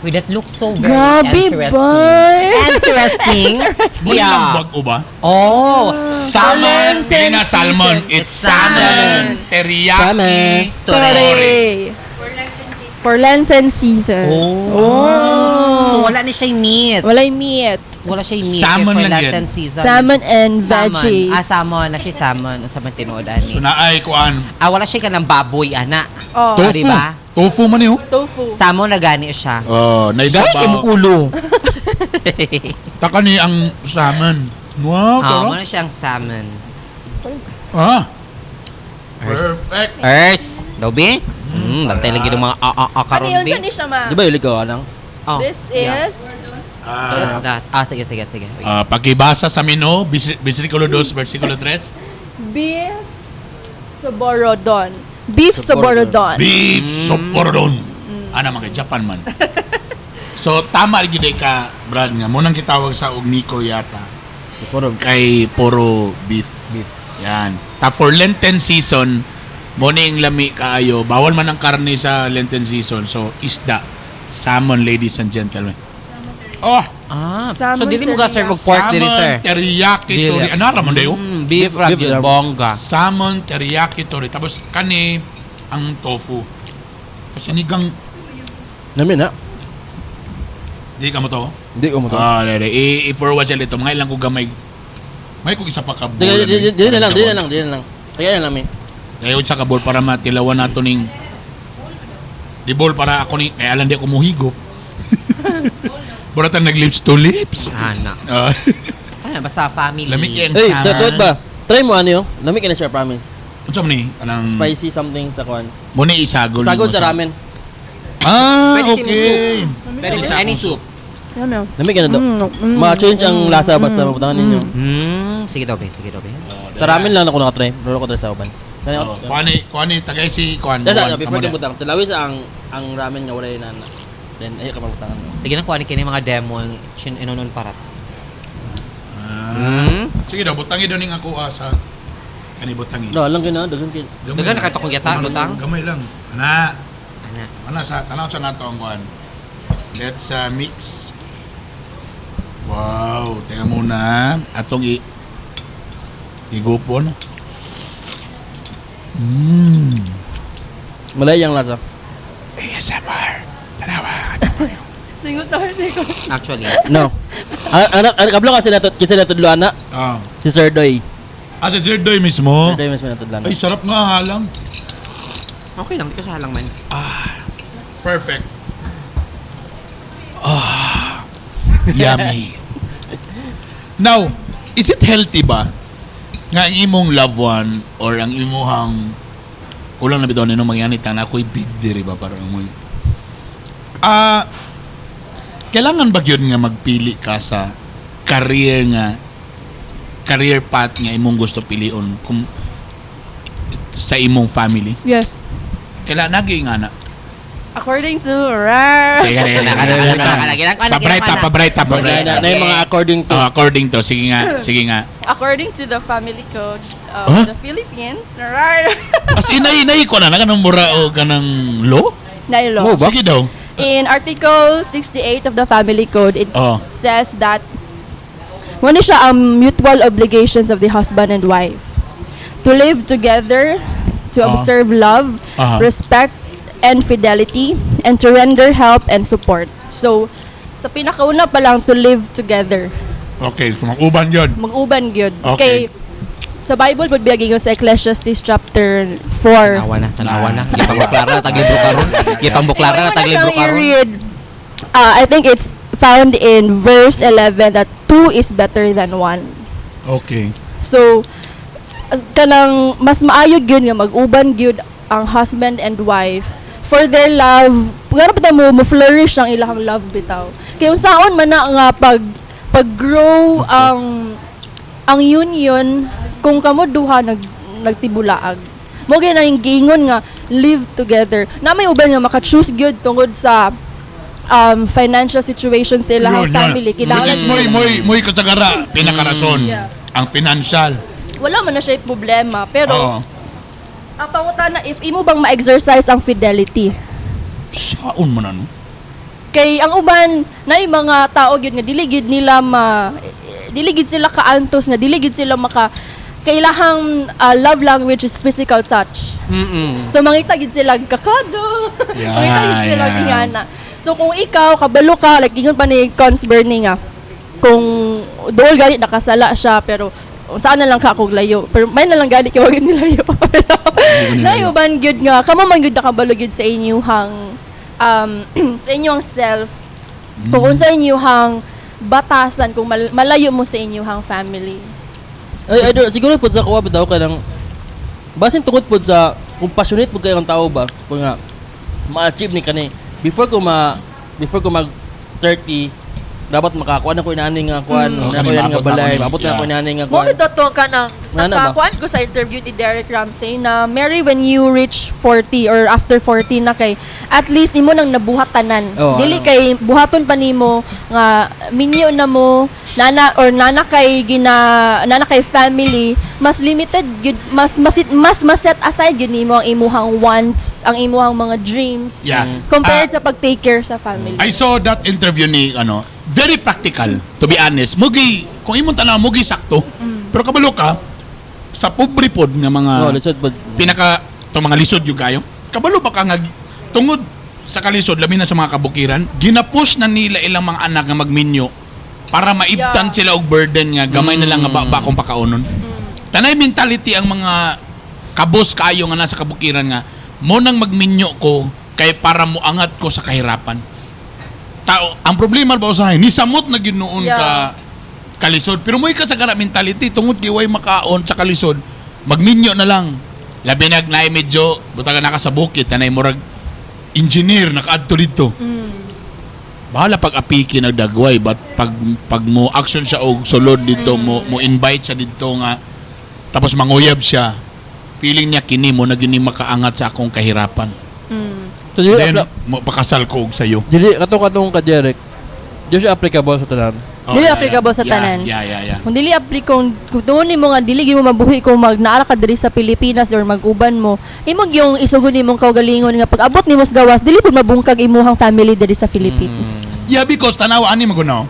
Wait, that looks so very Grabe interesting. ba? Interesting. Muli lang Yeah. bag-o ba? Oh, Salmon, Lenten dili na salmon. season. It's salmon. Teriyaki. Salmon. Tore. For Lenten season. Oh. So wala ni siya meat. Walay meat. Wala siya meat. Salmon for lang yun. Lenten season. Salmon and Salmon. veggies. Ah, salmon. Na siya salmon. Sa man tinuod ani. So naay kuan. Ah, wala siya kanang baboy ana. Oh. Tofu. Di ba? Tofu man yun. Tofu. Salmon na gani siya. Oh, naisabaw. Kulo. Taka ni ang salmon. Wow, Ah, tara. wala siyang salmon. Ah. Ers. Perfect. Ers. Dobi? Bantay lagi ng mga a a a Ano karon yun? bi. Saan ni siya ma? Di ba yung ligaw anang? Oh, This yeah. is What's that? Ah, sige, sige, sige. Wait. Ah, pakibasa sa mino, versikulo 2, versikulo 3. Beef soborodon. Beef soborodon. Beef soporodon. Ana man kay Japan man. So tama gid ka Brad nga mo nang gitawag sa og Nico yata Puro. kay puro beef. Beef. Yan. Ta for Lenten season mo ning lami kaayo. Bawal man ang karne sa Lenten season. So isda, salmon, ladies and gentlemen. Oh, Ah, so Salmon dili mo ga serve og pork salmon dili, sir. Teriyaki Dili. tori. Ano ra man dayo? Beef Beef- ra beef gyud, ra. bongga. Salmon teriyaki tori. Tapos kani ang tofu. Kasi nigang Namin na. di ka mo to. Hindi ko mo to. Ah, dere. I-forward siya dito. Mga ilang ko gamay. May kung isa pa ka Di, di, di, di na lang, di na lang, di na lang. Kaya na lang eh. Kaya isa ka bowl para matilawan nato ning di bowl para ako ni kaya lang di ako muhigop. Buratan nag lips to lips. Ana. Ah, Ano basta family. Lami kay ang Hey, salmon. dot ba? Try mo ano yun? Lamig ka na siya, promise. Unsa man ni? Anang Spicy something sa kwan. Mo ni isagol. Sagol nimo sa ramen. Ah, Pwede okay. Pwede sa any soup. Yummy. Lamig ka na do. Ma-change ang lasa basta mabutangan ninyo. Sige daw be, sige daw be. Sa ramen lang ako nakatry. Pero ako try sa uban. Oh, kuani kuani tagay si kuan. Dasa, Juan, before amo di na. butang, tilawis ang ramen nga walay nana. Then ay ka mabutangan. Sige na kuha ni kini mga demo chin inonon parat. Ah. Hmm? Sige daw, butangi daw ning ako ah, sa kani butangi. No, lang kina, dagan kin. Gamay Dagan lang. na kato kong yata, butang. Gamay lang. Ana, Ana. ana sa tanaw sa nato ang kuan. Let's mix. Wow, teka muna. Atong i igupon. Malay ang lasa. ASMR. Tanawa. Singot na singot. Actually. No. Ang ang kablo kasi nato kinsa natudlo ana Ah. si Sir Doy. Ah, si Sir Doy mismo. Sir Doy mismo natudlo ana. Ay, sarap nga halang. Okay lang, di ko siya halang man. Perfect. Ah, yummy. Now, is it healthy ba nga ang imong loved one or ang imuhang kulang na bitaw nino mangyanit na ako'y big diri ba parang amoy. Ah, kailangan ba gyud nga magpili ka sa career nga career path nga imong gusto pilion kung sa imong family? Yes. Kailangan naging nga na. According to Rar. Sige, sige, sige. Pabrayta, pabrayta, Na, pabrayta. na, na yung mga according to Oh, according to, sige nga, sige nga. According to the family code of Huh? the Philippines, Rar. As inay, inay ko na, na kanang mura o kanang law? Nailo. Mo ba? Sige daw. In Article 68 of the Family Code, it Oh. says that muna siya ang mutual obligations of the husband and wife. To live together, to observe love, respect, and fidelity, and to render help and support. So, sa pinakauna pa lang, to live together. Okay, so mag-uban yun. Mag-uban gyud. Okay. Kay, sa Bible would be aging sa Ecclesiastes chapter 4. Tanawa na, tanawa na. Gipambuklara na taglibro karon. Gipambuklara na Wala taglibro siyang karon. i-read. I think it's found in verse 11 that two is better than one. Okay. So, as kanang mas maayo gyud nga mag-uban gyud ang husband and wife for their love. Pero pa mo mo flourish ang ilang love bitaw. Kay unsaon man na nga pag pag-grow ang union kung kamo duha nagtibulaag. Mo gyud na yung giingon nga live together. Na may uban nga maka-choose gyud tungod sa financial situation sa ilang Yun, yun. family. Which Kinahanglan is moy, moy, moy kasagara, pinakarason. Yeah. Ang financial. Wala man na siya problema, pero Oo. ang pangutana if imo bang ma-exercise ang fidelity. Saon man ano? Kay ang uban naay mga tao gyud nga dili gyud nila ma dili gyud sila kaantos nga dili gyud sila maka kailahang love language is physical touch. So mangita gyud sila kakado. Mangita gyud sila ingana. So kung ikaw kabalo ka, like ingon pa ni Cons Bernie nga kung dool gani nakasala siya, pero saan na lang ka kog layo, pero may na lang gani kay wag nilayo. Nilayo. Naay uban gyud nga kamo man gyud nakabalo gyud sa inyong sa inyong self kung unsa inyong batasan kung malayo mo sa inyong family. Ay, ay, siguro po sa kuha bitaw ka ng basin tungod po sa kung passionate po kayo ang tao ba, kung nga ma-achieve ni kani before ko mag 30, dapat makakuha na ko inani nga kuan Mm. na ko yan Oh, nga maabot na balay ako ni- maabot na ko inani nga Mo kuan. bitaw to ka nang Wala na ba? nakakuan ko sa interview ni Derek Ramsey na marry when you reach 40 or after 40 na, kay at least imo nang nabuhat tanan. Oo, Dili ano. kay buhaton pa nimo nga minyo na mo nana or nana kay gina nana kay family, mas limited gyud, mas mas set aside gyud nimo ang imuhang wants, ang imuhang mga dreams compared sa pag take care sa family. I saw that interview ni ano, very practical, to be honest. Mugi kung imong tanaw, mugi sakto. Pero kabalo ka sa pobre pod nga mga Oh, lisod pod. Pinaka to mga lisod yung kayo. Kabalo ba ka nga tungod sa kalisod, labi na sa mga kabukiran, ginapush na nila ilang mga anak nga magminyo para maibtan sila og burden nga gamay na lang nga ba kung pakaunon. Tanay mentality ang mga kabos kayo nga nasa kabukiran nga mo nang magminyo ko kay para moangat ko sa kahirapan. Tao, ang problema ba usahay ni samot na ginuon ka kalisod. Pero mo'y kasagara mentality tungod kay way makaon sa kalisod, magminyo na lang. Labi nag naay medyo butang na ka sa bukid, tanay murag engineer nakaadto dito. Bahala pag apiki nagdagway, but pag mo action siya og sulod dito, mo mo invite siya dito nga tapos manguyab siya. Feeling niya kini mo na gini makaangat sa akong kahirapan. So dili Then apply mo pakasal ko og sayo. Dili katong ka Derek, dili siya applicable sa tanan. Oh, Dili applicable sa tanan. Yeah. Kung dili apply kung doon nimo nga dili gyud mo mabuhi kung mag naa ka diri sa Pilipinas or mag-uban mo, imo gyung isugod nimong kaugalingon nga pag abot nimo sa gawas dili pud mabungkag imuhang family diri sa Philippines. Yeah, because tanaw ani mo kuno.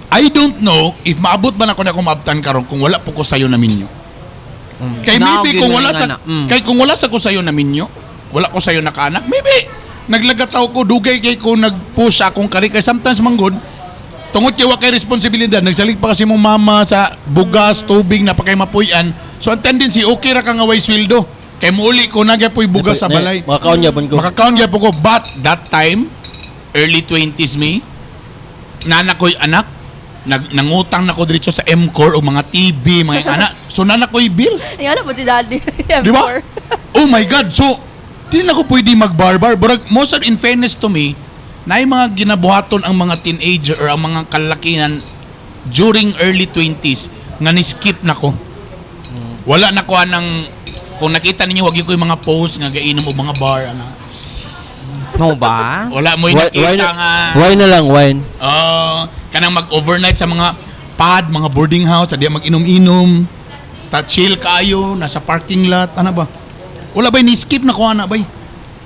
I don't know if maabot ba na ko na akong maabtan karon kung wala po ko sayo na minyo. Kay Naog maybe yun kung na wala yung sa anak. Kay kung wala sa ko sayo na minyo, wala ko sayo nakaanak, maybe naglagataw ko, dugay kay ko nag-push akong kari kay sometimes manggod tungod kay wa kay responsibilidad, nagsalig pa kasi mong mama sa bugas, tubig na pa kay mapuy-an. So ang tendency, okay ra ka nga way sweldo. Kay muuli ko nagyapoy bugas sa balay. Makakaon gyapon ko. Makakaon gyapon ko. But that time, early 20s me, nana ko'y anak, nangutang na ko diretso sa MCOR o mga TV, mga anak. So nana ko'y bills. Nga na po si Daddy. Di ba? Oh my God. So, di na ko pwede magbarbar. Burag, most of in fairness to me, na yung mga ginabuhaton ang mga teenager or ang mga kalakihan during early 20s nga ni-skip na ko. Wala na ko anang kung nakita ninyo wag ko yung mga post nga gainom og mga bar ana. Mo ba? Wala mo Why, nakita wine, nga wine na lang, wine. Oh, kanang mag-overnight sa mga pad, mga boarding house, adi mag-inom-inom. Ta chill kaayo nasa parking lot, ano ba? Wala bay ni skip na ko ana bay.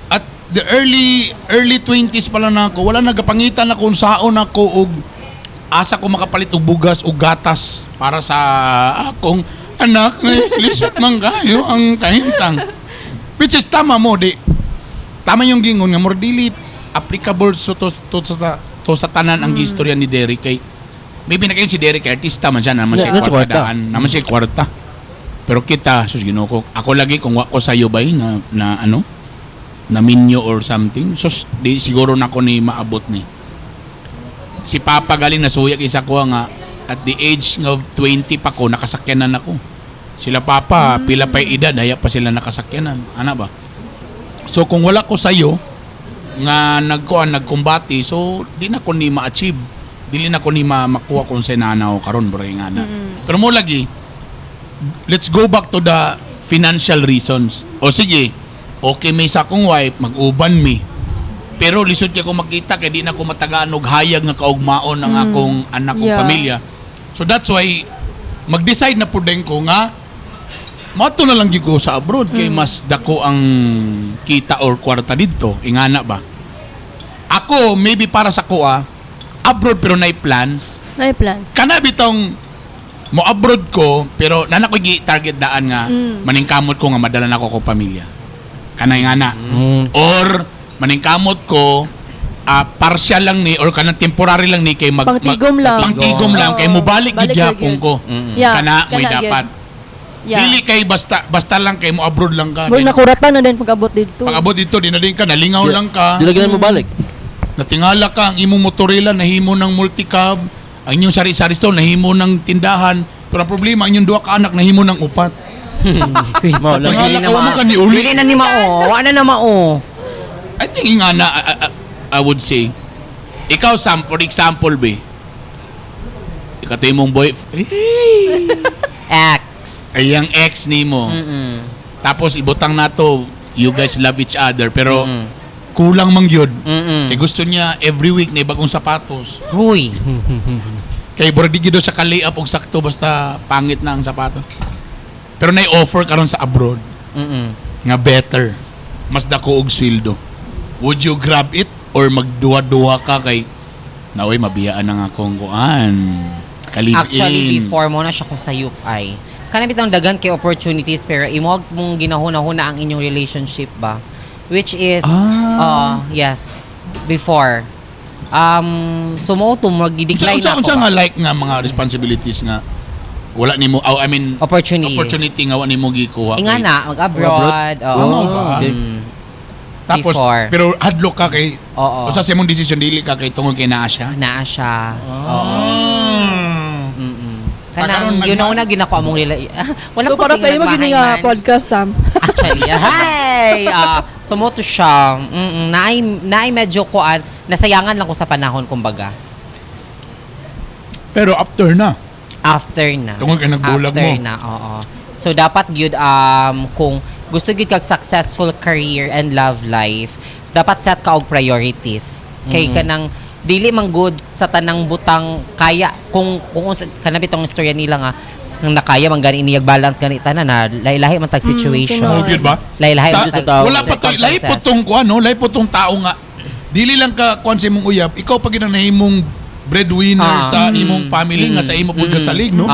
At the early early 20s pa lang na ako, wala nagapangitan na kung saon ako og asa ko makapalit og bugas og gatas para sa akong anak nga lisod man kayo ang kahimtang. Which is tama mo di. Tama yung gingon nga more dili applicable so to sa tanan ang gistorya ni Derek kay maybe na kayo si Derek kay artista man siya naman siya Yeah, kwarta kwarta. daan naman siya kwarta. Pero kita sus Ginoo ko, ako lagi kung wa ko sayo bay na na ano na minyo or something, sus di siguro na ko ni maabot ni si Papa. Galing nasuyak isa ko nga at the age of 20 pa ko nakasakyanan ako. Sila Papa, pila pa edad haya pa sila nakasakyanan ana ba. So kung wala ko sayo nga nagkuan nagkumbati, so di na ko ni ma-achieve, dili na ko ni makuha kung sa nanaw karon bro nga na. Pero mo lagi, let's go back to the financial reasons. O sige, okay may sa akong wife, mag-uban mi, pero lisod kay ko makita kay di na ko matagaan og hayag nga kaugmaon ang akong anak o pamilya. So that's why Mag-decide na pud din ko nga moadto na lang gyud ko sa abroad kay mas dako ang kita or kwarta didto. Ingana ba? Ako, maybe para sa kuha, abroad pero naay plans. Naay plans. Kana bitong mo abroad ko pero nana ko gi target daan nga maningkamot ko nga madala nako ko pamilya. Kana nga na. Or maningkamot ko partial lang ni or kanang temporary lang ni kay mag Pangtigom lang. Pangtigom lang kay Oo. mobalik gid Balik gyapon gyud. ko. Yeah, Kana may kana gyud. dapat. Dili kay basta basta lang kay mo abroad lang ka. Murag Then, nakuratan na din pag-abot dito. pag-abot dito di na din ka, nalingaw lang ka. Di lagi na mo balik. Natingala ka ang imong motorela nahimo ng multicab, ang inyong sari-sari store nahimo ng tindahan. Pero ang problema ang inyong duha ka anak nahimo ng upat. Mao lang. Tingala ka, wa man ka ni uli. Dili na ni mao. Wa na na mao. I think nga na I would say ikaw, Sam, for example be. Ikaw imong boy Ex. ay ang ex nimo. Tapos ibutang nato, you guys love each other pero kulang man gyud. Kay gusto niya every week na bagong sapatos. Huy. Kay murag di gyud daw siya ka-lay up og sakto basta pangit na ang sapatos. Pero nay offer karon sa abroad nga better. Mas dako og sweldo. Would you grab it or magduha-duha ka kay naway mabiyaan na nga akong kuan? Ka-live Actually, in. before mo na siya kung sayop ay. Kanang bitong dagan kay opportunities pero imog mong ginahuna-huna ang inyong relationship ba? Which is, yes, before. So mo to mag-decline Unsa na ako unsa ba? nga like nga mga responsibilities nga wala nimo, oh, I mean, Opportunities. Opportunity nga wa nimo gikuha Inga kay- na, mag-abroad. Oo. Ano ba? Okay. Tapos Before. pero hadlok ka kay Oo. usa sa imong decision dili ka kay tungod kay naa siya. Naa siya. Oo. Pagkaroon Kanang yun nagma- una ginako among rela. Wala So ko para sa sing imo gini nga nagmahay man. podcast, Sam. Actually, hi. So mo to siya. Naay naay medyo kuan, nasayangan lang ko sa panahon kumbaga. Pero after na. After na. Tungod kay nagbulag After mo. na, oo. So dapat gyud kung gusto gyud kag successful career and love life, dapat set ka og priorities. Kay kanang dili man good sa tanang butang kaya kung kana bitong istorya nila nga nang nakaya man gani niyag balance gani tanan na lahi-lahi man tag situation. tinuod. Oh, gyud ba? Lahi-lahi man Ta- tag tao. wala pa to, lahi po tong kuan no, lahi po tong tao nga dili lang ka kuan sa imong uyab, ikaw pa gid ang nahimong breadwinner sa imong family nga sa imo pud kasalig no.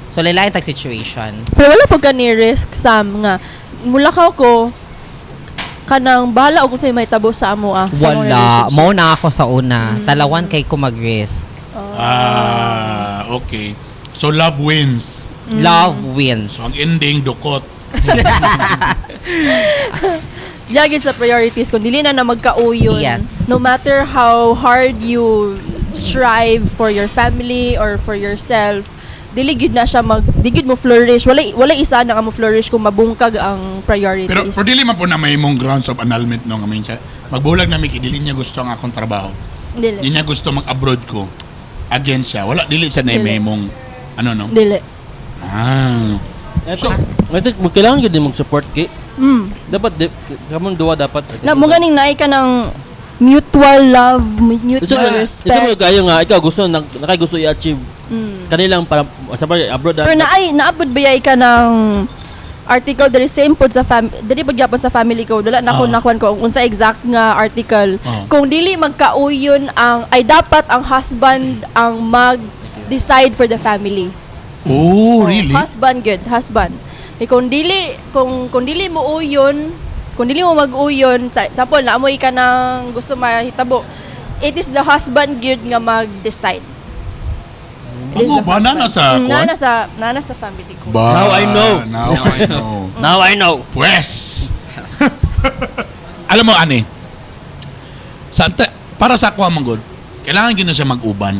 So lahi-lahi tag situation. Pero wala pag ka ni risk, Sam, nga mulakaw ko kanang bahala og unsay mahitabo sa amo sa among Wala. relationship. Mo na ako sa una. Talawan kay ko mag-risk. Ah, okay. So love wins. Love wins. So ang ending dukot. Lagi sa priorities kung dili na na magkauyon. Yes. No matter how hard you strive for your family or for yourself, dili gid na siya mag di gid mo flourish. Wala isa na nga mo flourish kung mabungkag ang priorities. Pero dili man po na may imong grounds of annulment no nga minsan. Magbulag na mi kay dili niya gusto ang akong trabaho. Dili. Di niya gusto mag-abroad ko. Against siya. Wala dili sa na may Dili. imong ano no. Dili. Ah. So, I think kailangan gyud mong support kay. Dapat di, kamong duwa dapat. Na mo ganing naay ka ng mutual love, mutual Isa mo respect. kayo nga ikaw gusto nakay gusto i-achieve. Kanilang para sa pa abroad Pero naay naabot ba yay ka ng article diri same pod sa diri pod gyapon sa family code, wala na ko nakuan ko kung unsa exact nga article, kung dili magkauyon ang ay dapat ang husband ang mag decide for the family. Oh, really? Husband good, husband. Eh, kung dili mo uyon, kung dili mo mag-uyon, sa example naamoy ka ng gusto mahitabo, it is the husband gyud nga mag-decide. It is Ano the ba? husband. Nana sa kuwan? Nana sa family code. Ba, Now I know. Now I know. Now I know. Pwes. Alam mo, ani, sa, para sa ako ang manggod, kailangan gyud na siya mag-uban.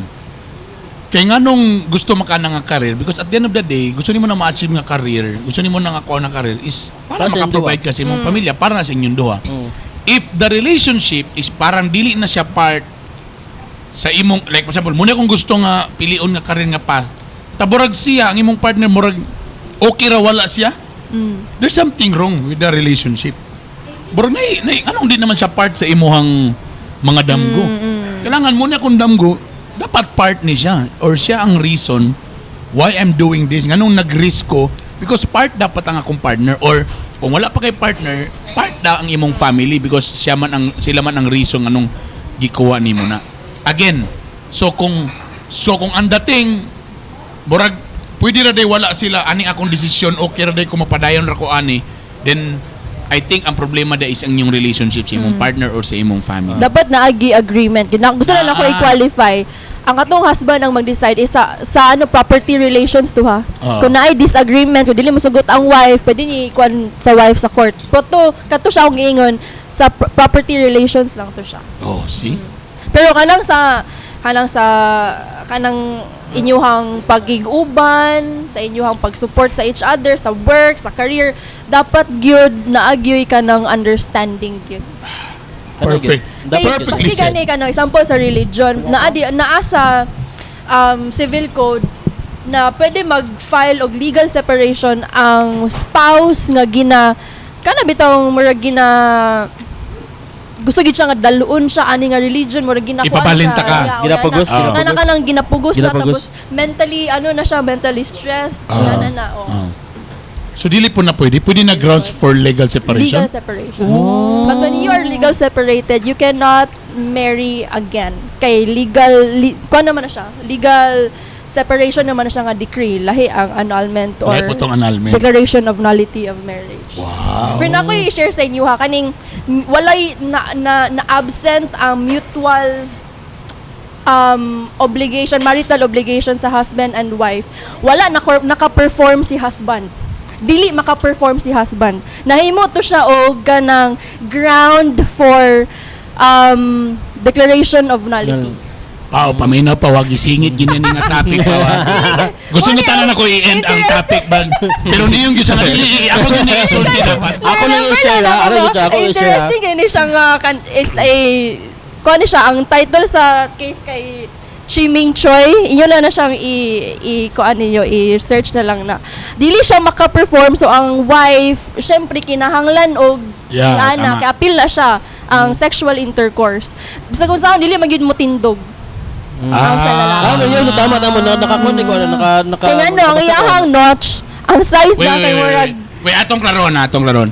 Kaya nga nung gusto maka na nga career, because at the end of the day, gusto nimo na ma-achieve nga career, gusto nimo na nga kuha na career is para Para sa inyong maka-provide duha. ka sa imong pamilya, para na sa inyong duha. If the relationship is parang dili na siya part sa imong, like for example, muna kung gusto nga pilion nga career nga path, taburag siya, ang imong partner, murag okay ra wala siya, there's something wrong with the relationship. Murag na, anong di naman siya part sa imuhang mga damgo. Kailangan muna kung damgo, dapat part ni siya or siya ang reason Why I'm doing this? Nganong nag-risk ko? Because part dapat ang akong partner or kung wala pa kay partner, part na ang imong family because siya man ang sila man ang reason anong gikuha nimo na. Again, so kung ang dating murag pwede ra day wala sila ani akong desisyon, okay ra day kung mapadayon ra ko ani, then I think ang problema da is ang inyong relationship sa imong partner or sa imong family. Dapat naagi agreement. Gusto na lang ko i-qualify. Ang atong husband ang mag-decide is sa ano, property relations to ha. Ah. Kung naay disagreement, kung dili mosugot ang wife, pwede ni kuan sa wife sa court. Pero to, kato siya akong giingon sa property relations lang to siya. Oh, see? Pero kanang sa kanang inyuhang pagig-uban, sa inyuhang pag-support sa each other, sa work, sa career, dapat gyud naagyoy ka ng understanding gyud. Perfect. Dapat Kay, Perfectly kasi said. gani kanang example sa religion, naa di naa sa civil code na pwede mag-file og legal separation ang spouse nga gina kana bitawng murag gina gusto gid siya nga daluon siya ani nga religion, murag ginakuan Ipabalinta siya. ka. Yeah, o, Ginapugos, nga na, nga na kanang ginapugos na Ginapugos. tapos mentally ano na siya, mentally stressed, nga na na oh. Ah. So dili po na pwede. Pwede na grounds for legal separation. Legal separation. But when you are legal separated, you cannot marry again. Kay legal, kuan naman na siya, legal separation naman na siya nga decree. Lahi ang annulment or Lahi po tong annulment. declaration of nullity of marriage. Wow. Pero na ako i-share sa inyo ha, kaning walay na absent ang mutual obligation, marital obligation sa husband and wife. Wala na naka-perform si husband. Dili maka-perform si husband. Nahimo to siya og kanang ground for declaration of nullity. Pao, paminaw pa, wag isingit gini nga topic pa. Wa. Gusto Wala, nyo tanan ako i-end ang interesting. topic ba? Pero niyong gyud siya dili ako gyud ni isulti dapat. Ako lang Remember i-share, na ha? Ako ako, lang i-share, ako i-share, ha? Interesting ini siya nga it's a kuan ni siya ang title sa case kay Chiming Choi, inyo lang na siyang i kuan ninyo, i-search na lang na. Dili siya maka-perform, so ang wife syempre kinahanglan og Yeah, ana tama. kay apil na siya ang sexual intercourse. Bisag kung saan dili magyud mo tindog. Ang sa lalaki. Ah, yun, tama, tama. Nakakuan ko, ano, naka, Kaya ano, ang nakabasa ko. iyahang notch, ang size Wait, na wait, kay wait, murag wait. Wait, atong klaron na, atong klaron.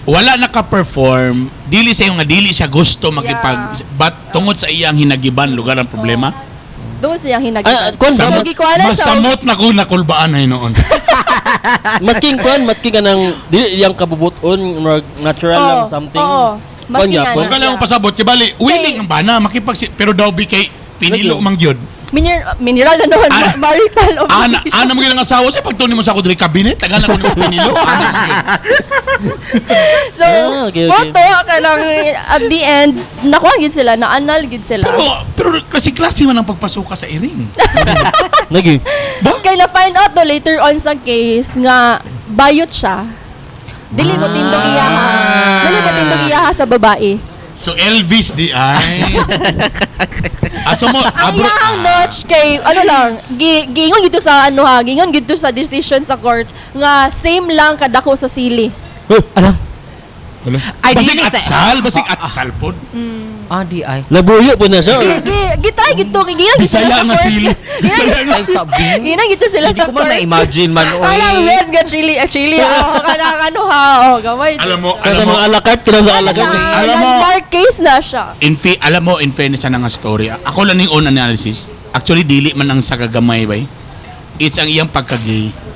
Wala naka-perform, dili sa nga dili siya gusto makipag but tungod sa iyang hinagiban lugar ang problema. Doon siyang hinagiban. Ah, kuan ba? So, gikuanan siya. Masamot na ko nakulbaan ay noon. Masking kuan, masking kanang dili iyang kabubuton, murag natural lang Oo, something. oo. Kuan Maski gyapon. Huwag ka lang pasabot kay bali willing ang bana makipag pero daw bi kay pinilo Lagi. mang gyud. Mineral na noon, Ah. marital Ana obligation. ana mo gyud ang asawa siya pagtuon nimo sa ako diri cabinet tagal na ko nimo pinilo. Ana mo gyud. So, Ah, okay. boto ka lang, at the end, nakuha gid sila, na-annul gid sila. Pero pero kasi klase man ang pagpasuka sa iring. Lagi. Ba? Kay na find out to later on sa case nga bayot siya. Dili mo tindog iyaha. Dili mo tindog iyaha sa babae. So Elvis di ay. Aso mo Ang abro iyahang notch kay ano lang, giingon gito sa ano ha, giingon gito sa decision sa court nga same lang kadako sa sili. Alam. Ay, Basig dili sa- atsal, basig atsal pod. Ah, di ay. Labuyo po na siya. Gi try gito, giingon gito Bisaya sila sa nga court. sili. Bisaya nga Ay, sabi. Giingon gito sila Hindi sa ko man court. na-imagine man. Oy. Kanang red nga chili, ah, chili, oh, kanang ano ha, oh, gamay. Alam mo, Kasi alam mo, mga alakart, kinang sa Ano alakart. siya, Alam mo- landmark case na siya. alam mo, in fairness sa nga story, ako lang yung own analysis. Actually, dili man ang sa kagamay bay. It's ang iyang pagkagay.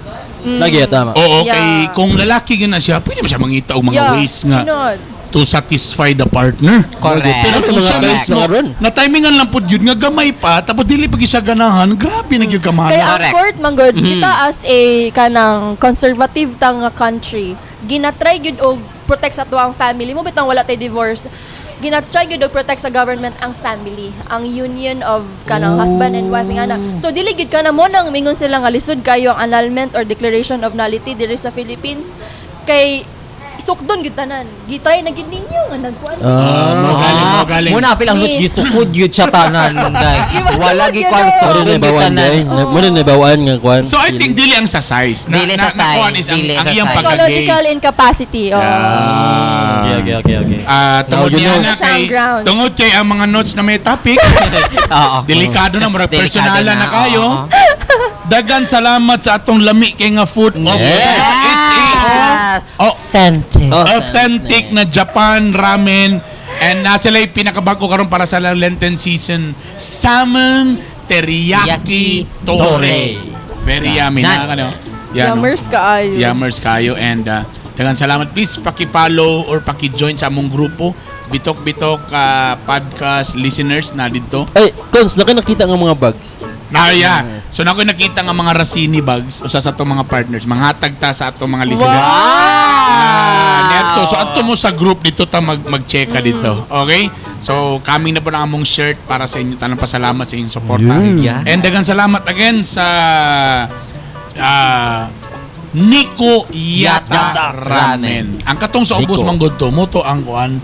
Lagi, tama. Oo, Yeah. kay kung lalaki gyud na siya, pwede mo siya mangita og mga ways nga Tinuod. to satisfy the partner. Correct. Pero kung siya Mga mismo, mga ron. na timingan lang pud yun nga gamay pa, tapos dili pa gyud siya ganahan, grabe na gyud Kaya kamana. ang Correct. court man gud, kita as a kanang conservative ta nga country, ginatry gyud og protect sa tuang family mo bitang wala tay divorce. Ginatry gyud og protect sa government ang family, ang union of kanang husband and wife nga na. So dili gyud kana mo nang mingon sila nga lisod kayo ang annulment or declaration of nullity diri sa Philippines kay sukdon gyud tanan. Gitry na gyud ninyo nga nagkuan. Ah, mo galing, mo galing. Muna apil ang notch gisukod yun siya tanan day. Wala Yun, gi kwan oh. Mo sukod rin yun bawaan tanan. day. Mo rin bawaan nga kwan. So I think dili ang sa size. Na, Dili na, sa size, nakuan is ang, dili ang sa iyang size. pagkagay. Psychological incapacity. Oh. Ah. Okay. Ah, tungod Now you niya know. na Siya ang kay grounds. tungod kay ang mga notes na may topic, Oo. delikado na murag Delikado personalan na kayo. oo. Dagan salamat sa atong lami kay nga food of It's a oh, Authentic. Oh. authentic na Japan ramen and nasa sila yung pinakabago karon para sa Lenten season, salmon teriyaki Teriyaki tore. tore. Very yummy Nan. na ano. Yan, no? Yummers kaayo. Yummers kayo and daghang salamat. Please paki-follow or paki-join sa among grupo Bitok Bitok podcast listeners na dito. Ay, Cons, naka nakita nga mga bags. Na yeah. So na ko nakita nga mga Rasini bags usa sa atong mga partners. Manghatag ta sa atong mga listeners. Ah, neto. So adto mo sa group dito ta mag-check ka dito. Okay? So kami na po na among shirt para sa inyo tanang pasalamat sa inyong suporta. Yeah. And daghang salamat again sa Nico Yata Yata Ramen. Ramen. Ang katong sa ubos Nico. manggod to mo to ang kuan.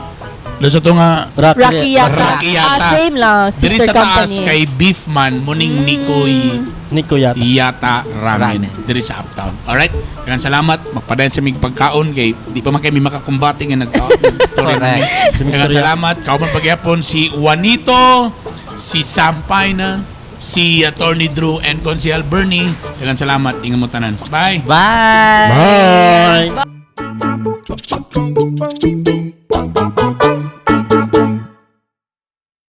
Lo sa to nga Rocky Yata. Rocky Yata. Ah, same lang. Diri Sister sa taas company. kay Beefman muning Nico Nico Yata. Yata Ramen, Ramen. diri sa Uptown. Alright? Daghang salamat. Magpadayon sa mig pagkaon kay di pa man kay mi makakumbate nga nagkaon. Story Correct. namin. Daghang salamat. Kauban pagyapon si Juanito, si Sampay na, si Attorney Drew and Consiel Bernie. Daghang salamat. Ingat mo tanan. Bye. Bye. Bye!